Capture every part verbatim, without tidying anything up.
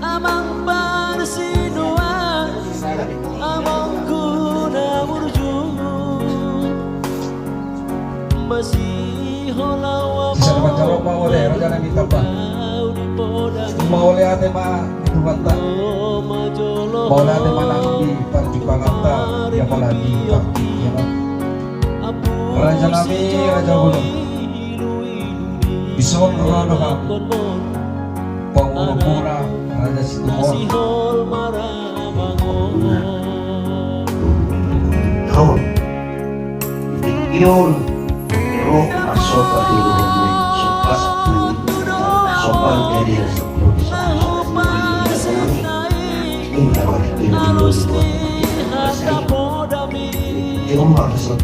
Amang parsinuan, amangku na burju. Masihol au amang. Sisa na manjalo ma ole, raja nami tamba. Mauliate ma di Tuhanta. Mauliate ma nang di parjumpanganta, di apala di parti, ya. Raja nami, raja ulu. Dison ro do hami. Pangurupuna Raja Situmorang. Haon. Ion. Ro asota di rumah. Sopas. Sopas jadi. Ini adalah ini di rumah. Ion asota.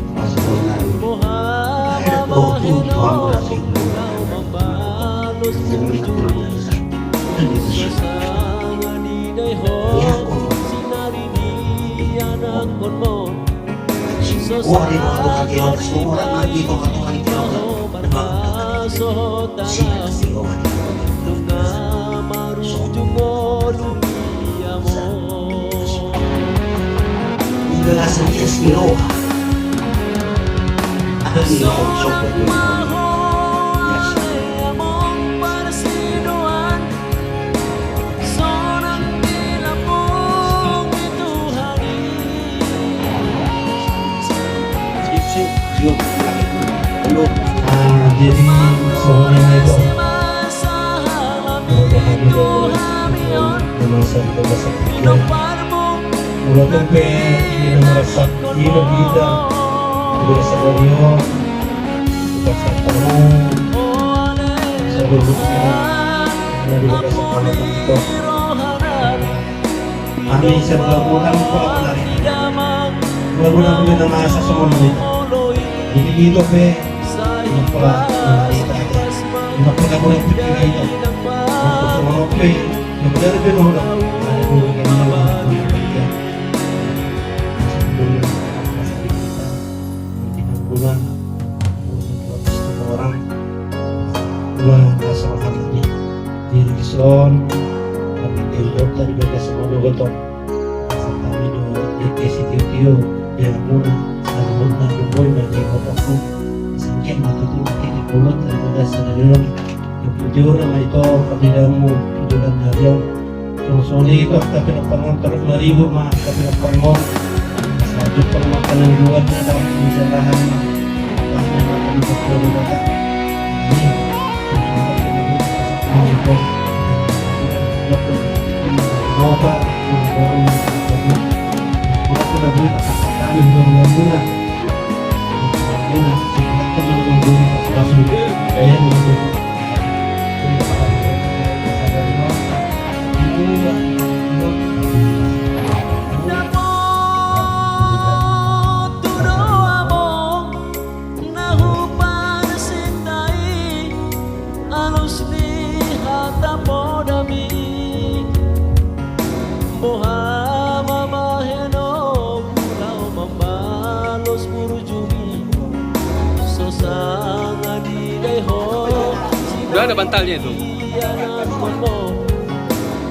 Udah lah, serius nih, lo. Ada nih, lo, sok. Ah, jadi, soalnya itu. Masa, masa pikiran. Molo pe, ina merasa, ina kita. Merasa dari, oh, merasa tahu. Seluruhnya. Dari merasa tahu. Hami sian Labuan Polo nari. Labuan Polo na masa songon i. Jadi, ito pe. Labuan Polo nari. Labuan Polo nari. Songon i pe. Labuan Polo nari. Orang. Wah, asal hati. Jadi, son. Tapi, tembok tadi bagas sama gotong. Kami do di sitio-tio di hamuna, saluhutna do boi ma di hotangku. Sangkin ma tutu na titi pulut na tugas sadari on. Di pujur ma ito kami damu tujuan hari on. Songon i ito tapi na pangon terus maribu ma tapi na pangon. Satu pemakanan dua na dapat pencerahan ma. Pas na makan betul data. Ini Na huparsinta i, alus ni hata podami. Boha ma bahenonku laho mambalos burjumi. So sanga didai ho. Udah ada bantalnya itu.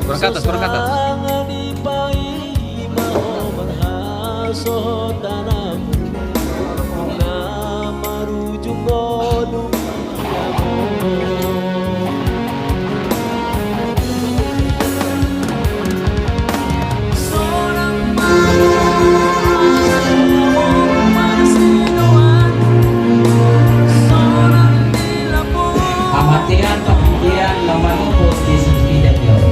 Kurang ke atas, kurang ke atas. Hamatean panghibian na manopot di sipidang ni on.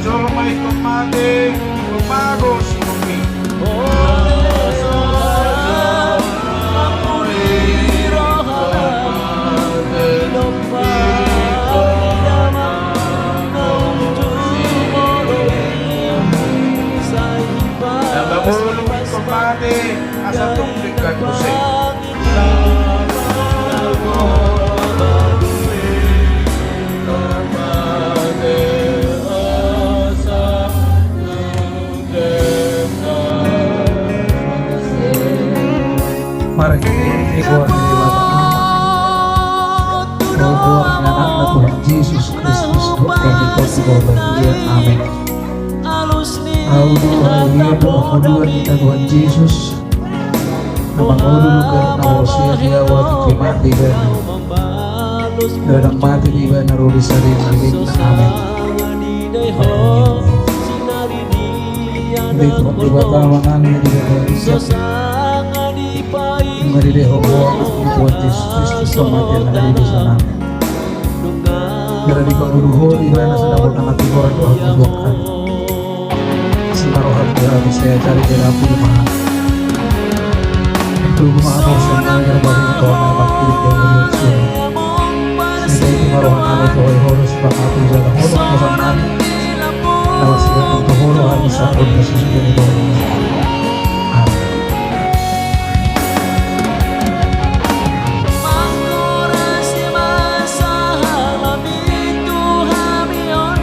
Jolma ingkon mate, ingkon mago siuluna. Na mangolu ingkon mate, asa tung denggan muse. Marhite goar ni Debata Ama, dohot goar ni Anakna Tuhan Jesus Kristus, dohot parhitean ni Tondi Porbadia. Amen. Ahu do haulian dohot hangoluan ni Tuhan Jesus, na mangolu lugar na hosea di ahu atik mate ibana. Ndang mate ibana ro di salelenglelengna. Amen. Amen. Di Tuhan Debata manang di Debata Isa. Nunga dilehon ho Anakna Tuhan Jesus Kristus, pamatianna di dosanami. Jala dipangolu ho ibana sian na mangolu, na tigor dohot na tuangkan. Asi ma roham di hami, sai ajari jala ampuni ma hami. Tugu ma haporseaonnami jala bahen ho na mangkirim di hami. Sai taiti ma rohanami, tohoi ho do sipangatu jala holong hosannami. Na marsihol tu ho do hami sahat tu sisada ni boru. Amen. Mangkorasi ma sahalami tu hami on,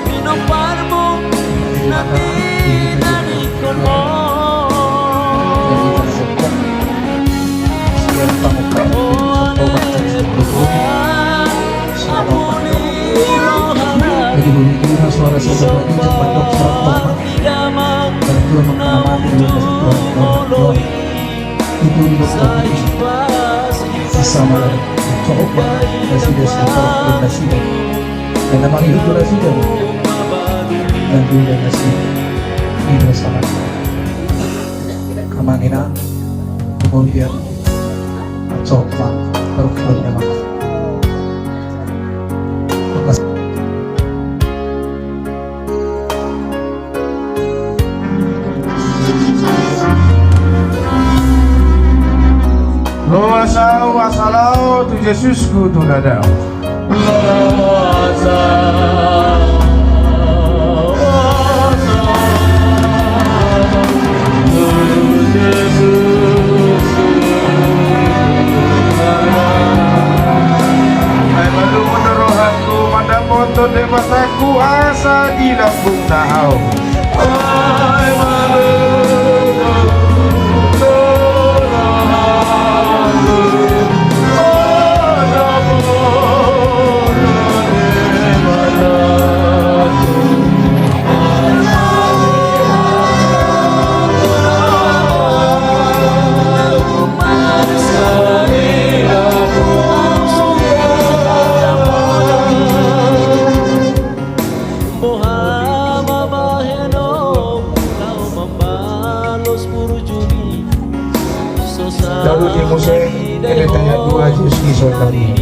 di nomparmu na tinadingkon ho. Jadi, bumi tinggal suara seseorang yang pandok serap tomat. Bantuan mengamati dengan seorang orang tua. Itu untuk kami. Sesama coba kasih dia, sesama kasih dia. Dan nama itu kasih dia. Dan juga kasih. Ini bersama. Amang ina, kemudian coba terus. Loas ahu asa laho tu Jesusku tu na dao. Ai malum do rohangku mandapothon Debatangku asa di lambungna ahu. Boha ma bahenon, laho mambalos burju ni so sae. Lalu di muse, ini tanya dua, Jesus Kristus kami.